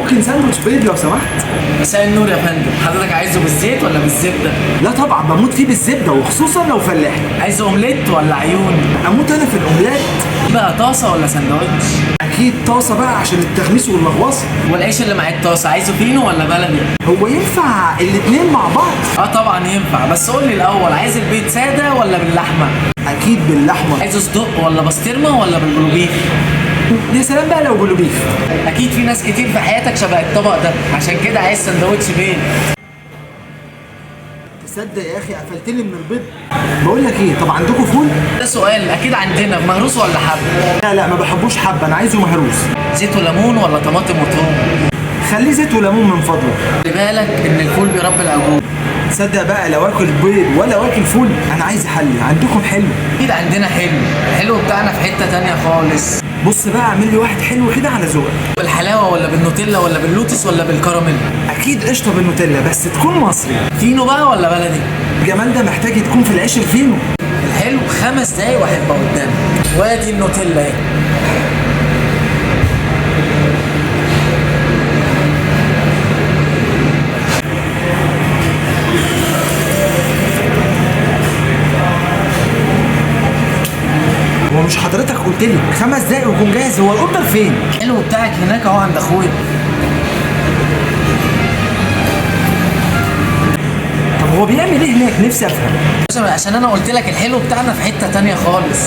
ممكن ساندوتش بيض لو سمحت؟ مساء النور يا فندم، حضرتك عايزه بالزيت ولا بالزبده؟ لا طبعا بموت فيه بالزبده، وخصوصا لو فلاحي. عايزه اومليت ولا عيون؟ اموت انا في الاومليت. بقى طاسه ولا ساندوتش؟ اكيد طاسه بقى عشان التغميس واللغوصه. والعيش اللي مع الطاسه عايزه فينو ولا بلدي؟ هو ينفع الاتنين مع بعض؟ اه طبعا ينفع، بس قول لي الاول عايز البيض ساده ولا باللحمه؟ اكيد باللحمه. عايزه صدق ولا بسطرمه ولا بالبلوبيف؟ يا سلام بقى لو بلوبيف. اكيد في ناس كتير في حياتك شبه الطبق ده، عشان كده عايز سندوتش بيض. تصدق يا اخي قفلتني من البيض. بقول لك ايه، طب عندكم فول؟ ده سؤال، اكيد عندنا. مهروس ولا حب؟ لا لا ما بحبوش حبه، انا عايزه مهروس. زيت وليمون ولا طماطم وثوم؟ خليه زيت وليمون من فضلك. خلي بالك ان الفول بيربي العجوز. تصدق بقى لو اكل بيض ولا واكل فول، انا عايز احلي. عندكم حلو؟ اكيد عندنا حلو، الحلو بتاعنا في حتة تانية خالص. بص بقى اعمل لي واحد حلو كده على ذوقك. بالحلاوة ولا بالنوتيلا ولا باللوتس ولا بالكراميل؟ اكيد قشطه بالنوتيلا، بس تكون مصري. فينو بقى ولا بلدي؟ الجمال ده محتاج تكون في العيش الفينو. الحلو 5 دقايق وهيبقى قدامك. وادي النوتيلا اهي. هو مش حضرتك قلت لي 5 دقايق ويكون جاهز؟ هو ال order فين؟ الحلو بتاعك هناك اهو عند اخويا. طب هو بيعمل ايه هناك؟ نفسي افهم. عشان انا قلت لك الحلو بتاعنا في حتة تانية خالص.